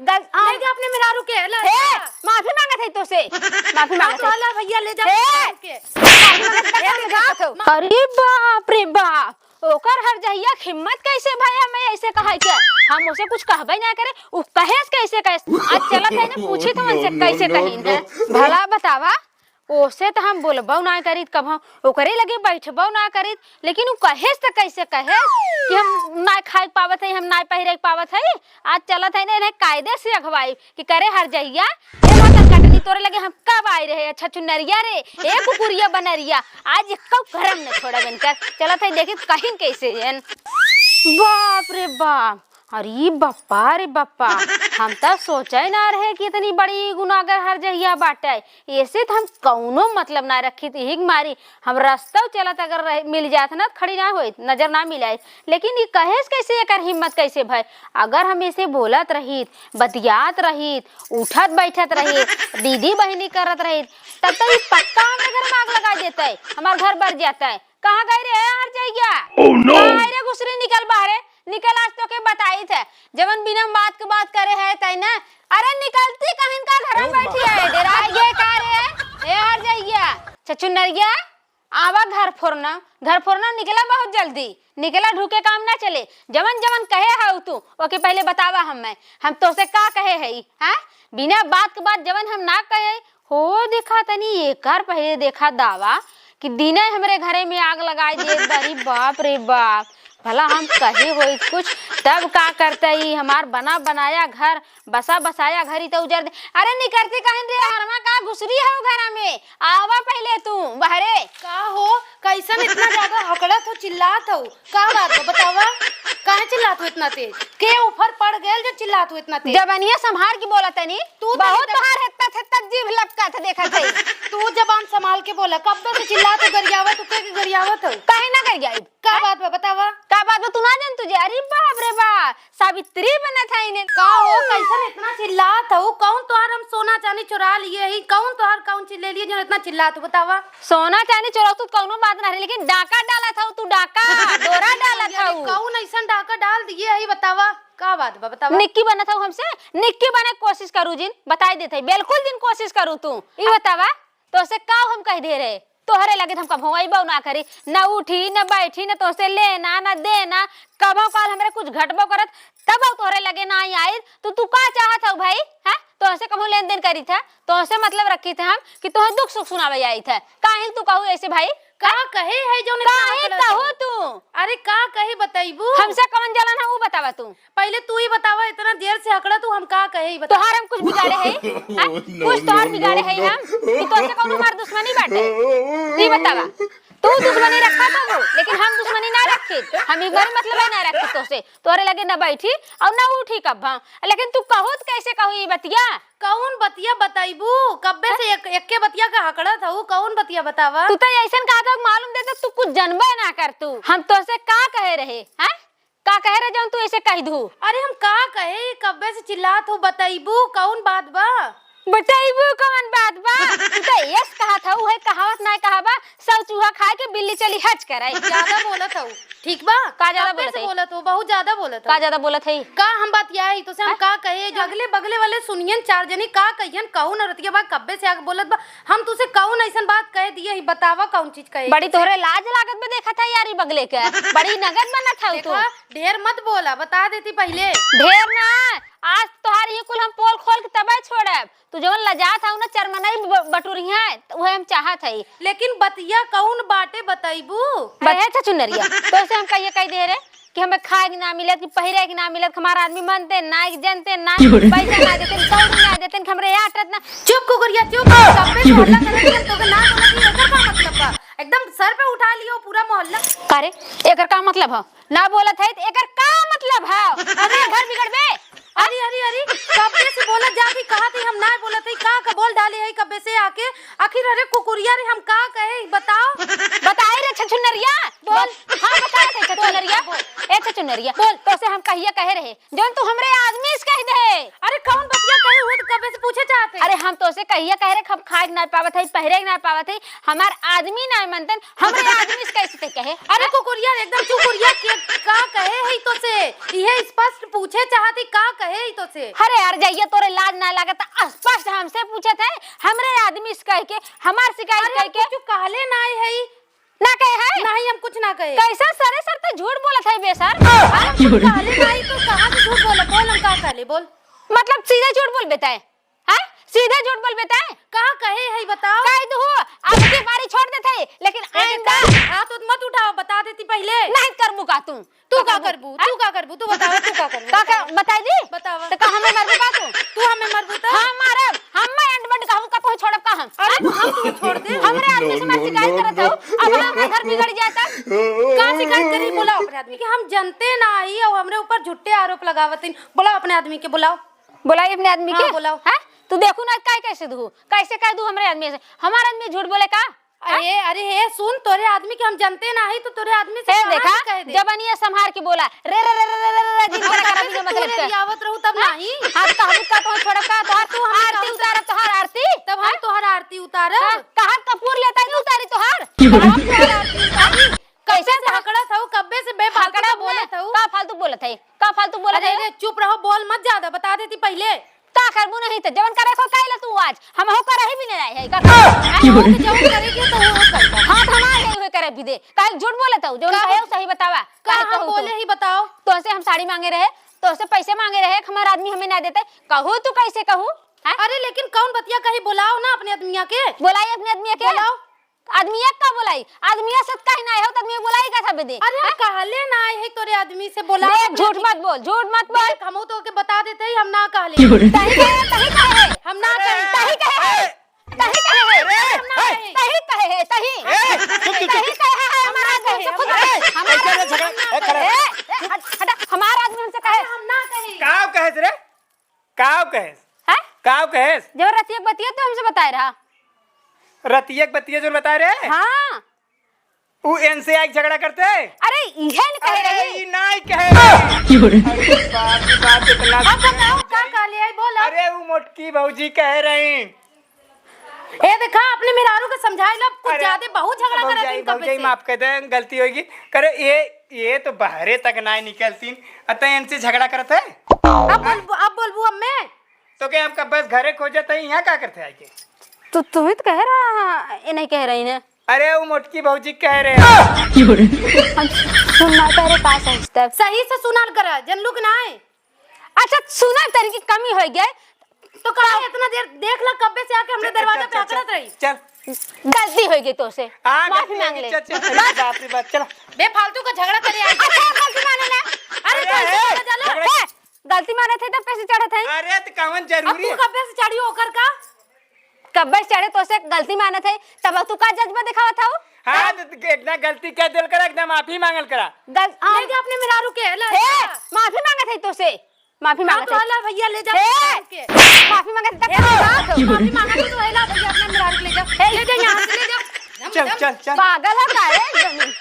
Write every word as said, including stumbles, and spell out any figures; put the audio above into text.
गल-, हाँ। ले जा अपने मेहरारू के, ले हे, जा। माफी मांगत है तोसे। माफी हाँ, मांगत तो है। ला भैया, ले जा हे, अपने मेहरारू के। माफी मांगत है, ए, तोसे ले जा। अरे बाप रे बाप, ओकर हर जहिया के हिम्मत कैसे भय हमें ऐसे कहे के? हम ओसे कुछ कहबे ना करे, उ कहेस कैसे कहेस? आज चलत है ना, पूछी तो उनसे कैसे कहिन है। भला बतावा, ओसे त हम बोलबो ना करीत कभो, ओकरे लगे बैठबो ना करीत, लेकिन उ कहेस त कैसे कहेस कि हम ना खाए के पावत है, हम ना पहिरे के पावत है। आज चलत है ना, इन्हें कायदे से अगवाई कि करे हर जहिया, ए मदन कटनी, तोरे लगे हम कब आए रहे? अच्छा चुनरिया रे, ए कुकुरिया बनरिया, आज एको करम न छोड़ब इनकर। चलत है देखी कहिन कैसे एन। बाप रे बाप, अरे बप्पा रे बप्पा, हम त सोचे ना रहे कि इतनी बड़ी गुनागर हर जहिया बाटे। ऐसे त हम कौनो मतलब ना रखी थी, हिक मारी हम रस्ता चलत अगर रह, मिल जात ना, त खड़ी ना होइत, नजर ना मिलाइत। लेकिन ई कहेस कैसे, एकर हिम्मत कैसे भय? अगर हम ऐसे बोलत रहीत, बतियात रहीत, उठत बैठत रहीत, दीदी बहिनी करत रहीत, तब तो ई पक्का हमरे घर में आग लगा देते, हमार घर बर जाते। कहाँ गई रे हर जइया? Oh no! कहाँ रे घुसरी, निकल बाहरे, निकल, आज तोके बताइत है। जवन बिना बात के बात करे है तै ना। अरे निकलती कहिन का, घर में बैठी है, डरा गए का रे? ए हर जइया, छछुनरिया, आवा घर फोरना, घर फोरना, निकला बहुत जल्दी, निकला, ढूके काम ना चले। जवन जवन कहे हऊ तू, ओके पहले बतावा हमें, हम तोसे का कहे हई, हैं? बिना बात के बात जवन हम ना कहे, हो देखा तनी एकर पहले देखा दावा कि दिने हमरे घरे में आग लगाई दे बारी, बाप रे बाप। भला हम कहे होई कुछ, तब का करते ई हमार बना बनाया घर, बसा बसाया घर ई तो उजर दे। अरे निकरती कहिन रे, हरमा का घुसरी है घरा में, आवा पहले तू बहरे। का हो, कैसन इतना ज्यादा हकड़त हो, चिल्लात हो? का बात बा, बतावा, काहे चिल्लात हो इतना तेज? के ऊपर पड़ गयल जो चिल्लात हो इतना तेज? जबनिया संभार के बोला तनी, तू तो बहुत एकदम तोहार हेत्ता थेत्ता जीभ लपका था, देखा थे। तू जबान संभाल के बोला, कब से चिल्लात हो, गरियावत हो, के, के गरियावत हो? काहे ना गरियाई? का हैं? बात बा, बतावा। का बात बा, तू ना जान तुझे? अरे बाप रे बाप, सावित्री बनत है इन्हें। का हो, कैसन इतना चिल्लात हो? कौन तोहार हम सोना चांदी चुरा लिए ही? कौन तोहार कौन चीज ले लिए जो इतना चिल्लात हो, बतावा? सोना चांदी चोरौतू त कौनो बात ना रहे, लेकिन डाका डालत हऊ तू, डाका, डोरा डालत हऊ। कौन ऐसन डाका डाल दिए है, बतावा, का बात बा, बतावा? निक्की बनत हऊ हमसे, निक्की बने के कोशिश करू जिन, बताई देत हई, बिल्कुल जिन कोशिश करू तू। ई बतावा, तोसे का हम कह दे रहे? तोहरे लगे त हम कभो अइबो ना करी, न उठी, न बैठी, न तोसे लेना, न देना, कभो काल हमरे कुछ घटबो करत, तब तोहरे लगे ना आई, आई, तो तू का चाहत हऊ भाई? हैं? तोहसे कभो लेन देन करी था? तोहसे मतलब रखी थे हम कि तोहे दुख सुख सुनावे आई थे। काहे तू कहू ऐसे भाई? का कहे है जौन इतना काहे हकड़त कहू है? तू? अरे का कहे बतैबू? हमसे कवन जलन है वो बतावा तू। पहले तू ही बतावा, इतना देर से हकड़ा तू, हम का कहे ही बतावा। तोहार हम कुछ बिगाड़े है? हैं? कुछ तोहार बिगाड़े है हम? कि तोहसे कौनो हमार दुश्मनी बाटे? ई बतावा। तू दुश्मनी रखा था वो, लेकिन हम दुश्मनी ना रखे। हम ई बारे मतलब है ना रखे तोहसे। तोहरे लगे ना बैठी और ना उठी कब हम। लेकिन तू कहू त कैसे कहू ई बतिया? कौन बतिया बतैबू? कब्बे से एक, एक्के बतिया का हकड़त हऊ, कौन बतिया बतावा? तू तो ऐसन कहा था, मालूम देता तू कुछ जनबे ना कर तू। हम तोसे का कहे रहे, हैं? का कहे रहे जौन तू ऐसे कह दू? अरे हम का कहे, ई कब्बे से चिल्लात हऊ, बतैबू कौन बात बा? बतैबू कौन बात बा? तू तो यस कहा था, उहे कहावत ना कहा बा, सौ चूहा खाए के बिल्ली चली हज करे। ज्यादा बोलत हऊ। ठीक बा? का ज्यादा कब्बे बोलत से हई? बोलत हो, बहुत ज्यादा बोलत हो। का ज्यादा बोलत हई? का हम बतियाई तोसे, हम हैं? का कहे, जो अगले बगले वाले सुनियन, चार जनी का कहियन, कहू न रतिया बा, कब्बे से आके बोलत बा, हम तुसे कौन ऐसन बात कह दिए ही, बतावा कौन चीज कहे बड़ी तुसे? तोहरे लाज लागत बा, देखत है यारी बगले के, बड़ी नगद बनत हऊ तू। देखा, ढेर मत बोला, बता देती पहले। ढेर ना, आज तोहार ये कुल हम पोल खोल के तबे छोड़ब। तू जवन लजात हऊ ना, चरमनई ब-, बटुरिया, त उहे हम चाहत हई। लेकिन बतिया कौन बाटे बतैबू? बत-, अरे छछुनरिया, तोसे हम कहिए कह दे रे कि हमें खाए के ना मिलत, कि पहिरे के ना मिलत, हमार आदमी मनते ना, कि जनते ना, क्यों रे? पैसा ना देते, दौड़ ना देते, कि हमरे आटत ना। चुप कुकुरिया, चुप। कब्बे से हल्ला करत हई, हम तोके ना बोलत हई, एकर का मतलब बा? एकदम सर पे उठा लियो पूरा मोहल्ला। का रे, एकर का मतलब ह? ना बोलत है, त एकर का मतलब है? अरे, घर बिगड़बे? अरे, अरे, अरे, कब्बे से बोलत जा भी कहा थी, हम ना बोलत है, का, का बोल डाले है कब्बे से आके? आखिर अरे कुकुरिया रे, हम का कहे, बताओ। बताई रे छछुनरिया, बोल। हाँ, बताई रे छछुनरिया। बोल। ए छछुनरिया, बोल। तोसे हम कहिए कहे रहे, जौन तू हमरे आदमी से कह दे। अरे, कौन बतिया कहे हुए तो कब्बे से पूछे चाहते? अरे, हम तोसे कहिया कहे रे, हम खाए के ना पावत है, पहिरे के ना पावत है, हमार आदमी ना मनतन, हमरे आदमी से कैसे ते कहे? अरे कुकुरिया, एकदम चुकुरिया, के का कहे है तो से? इहे स्पष्ट पूछे चाहती, का कहे है तो से? अरे यार, जइया तोरे लाज ना लागत, स्पष्ट हमसे पूछत है, हमरे आदमी से कह के, हमार शिकायत अरे, कह के। कुछ कहले ना है। ना कहे है? नहीं, हम कुछ ना कहे। कैसा सरे सर तो झूठ बोलत है बे सर? हाँ? हम कुछ कहले नहीं तो कहाँ से झूठ बोला? बोल, हम का कहले, बोल। मतलब सीधे झूठ बोल बेटा है? हैं? सीधे झूठ बोल बेटा है? का कहे है बताओ? कह दू, अब की बारी छोड़ देते हैं, लेकिन ए, आइंदा देखा, हाथ उत मत उठाओ, बता देती पहिले। नहीं करबू का तू? तू का करबू? हैं? तू का करबू? तू बतावा, तू का करबू? का कर, बताई दी? बतावा। तो का हमें मरबू का तू? तू हमें मरबू तो? हाँ, मारब। हम मैं एंड बंड कहबू का तू छोड़ब का हम? अरे, तो हम तू छोड़ दे। हमरे आदमी से मैं शिकायत करत हूँ। अब हमारा घर बिगड़ जाए तब? का शिकायत करी? बोलाओ अपने आदमी के। हम जनते ना आई और हमरे ऊपर झूठे आरोप लगावत हैं। बोलाओ अपने आदमी के, बोलाओ। बोलाई अपने आदमी हाँ, के? बोलाओ। हैं? तू देखू ना, काय कैसे दू? कैसे कह दू हमरे आदमी से? हमार आदमी झूठ बोले का? अरे, अरे, हे, सुन, तोरे आदमी के हम जनते ना ही, तो तोरे आदमी से ए, कहाँ देखा, से कह दे? जबनिया संभार के बोला, रे, रे, रे, दिन भर करा तू दीजिए, मतलब रे के। आवत रहू तब हाँ? नहीं। हाँ, तो हम का तोहर छोड़ब का? तोहर तू हम आरती उतारब, तोहार आरती? तब हम हाँ? तोहर आरती उतारब? हाँ, कहाँ कपूर लेता है, उतारी तोहार? तब हम तोहर आरती उतारी? कैसे कब्बे से हकड़त हऊ, कब्बे से बेफालतू हकड़त बोलत हऊ। का फालतू बोलत है? का फालतू बोलत अरे है? रे, चुप रहो, बोल मत ज्यादा, बता देती पहिले। का करबू नहीं तो जवन करे को कह ले तू आज, हम हो करे ही भी नहीं आए है का? अरे हो तो जवन करे के तो हो कर। हाँ, तो हमार है हुए करे भी दे। काहे झूठ बोलत हऊ? जवन का कहे हो सही बतावा। का काहे हम कहू बोले तू? ही बताओ। तोहसे हम साड़ी मांगे रहे, तोहसे पैसे मांगे रहे, हमार आदमी हमें ना देते। कहू तू कैसे कहू? हैं? अरे लेकिन कौन बतिया कही, बोलाओ ना अपने आदमिया के। बोलाई अपने आदमिया के। बोलाओ। आदमिया का बोलाई? आदमिया से कहीं ना हो, तो आदमी बोलाई का था बेदे? अरे हम हैं? कहले ना आए है तोरे आदमी से, बोला दे, अपने झूठ आदमी मत के। बोल, झूठ मत बोल। देख, हमहू तो के बता देते ही, हम ना कहले। क्यों रे? तही कहे, तही कहे। हम ना अरे, कही। तही कहे। अरे, तही कहे। अरे, हम ना ए, कही। तही कहे है, तही। ए, चुप, चुप, चुप, तही चुप। कहे है, हम हमारा ना आदमी कही, से खुद हम ना कहे। कही। हमारा ऐसे आदमी झगड़ा, हम ना ए, करे। ए, हट, हटा, हमारा आदमी हमसे कहे। अरे, हम ना कही। का कहे रे? काव कहेस? हैं? काव कहेस? जब रतिया के बतिया तो हमसे बताए रहा। रतिया के बतिया जो बताए रहे? हाँ। उ इनसे आइके झगड़ा करते? अरे, इहे न कहे अरे, रही। ई नाई कहे रही। क्यों रे? अरे, बाप रे बाप, इतना अब बताओ, का कहले आई, बोलो। अरे, उ मोटकी भौजी कहे रही। ए, देखा, अपने मेहरारू के समझाई ला, कुछ अरे, ज्यादा बहुत झगड़ा करत भौजाई, हईन कब्बे भौजाई, से। माफ कर दे, गलती होगी। करे, ये, ये तो बाहरे तक ना निकलतीन, अतः इनसे झगड़ा करत है। अब बोलबू, अब बोलबू अब मैं? तो क्या हम कब बस घरे खोजत है, यहाँ का करते आके? तो तू ही तो कह रहा, ये नहीं कह रही ने। अरे, वो मोटकी भौजी कह रहे हैं। हम सुनना तेरे पास है तब। सही से सुनल करा, जनलू के ना है। अच्छा, सुना तरी की कमी होइ गए। तो कहा इतना देर देख ला, कब्बे से आके हमरे चल, दरवाजा चल, पे चल, अकड़त रही। चल। गलती होइ गई तोसे। आ, माफी गलती मांग होइ ले। गई, चल, चल, चल, बस। बाप रे बाप, चल। बेफालतू का झगड़ा करे आई। अच्छा, गलती माने ले। अरे, अरे, गलती ए, माने जाला। झगड़ा ए, गलती माने थे तब कैसे चढ़त है? अरे, तो कवन अब जरूरी तू है? कब्बे से चढ़ी ओकर का? कब्बे से चढ़े तोसे गलती मानत है, तब तू का जज्बा दिखावत हऊ? हाँ, हैं? तो इतना गलती कह दिल करा, एकदम माफी मांगल करा। गल-, ले जा अपने मेहरारू के, ले हे, जा। माफी मांगत है तोसे, माफी हाँ, मांगत तो है। ला भैया, ले जा हे, अपने मेहरारू के। माफी मांगत है, तब हे, का बात हो? माफी मांगत है तो ला भैया अपने मेहरारू के ले जा। हे। ले जा यहाँ से, ले जा। चल, चल, चल। पागल है का रे?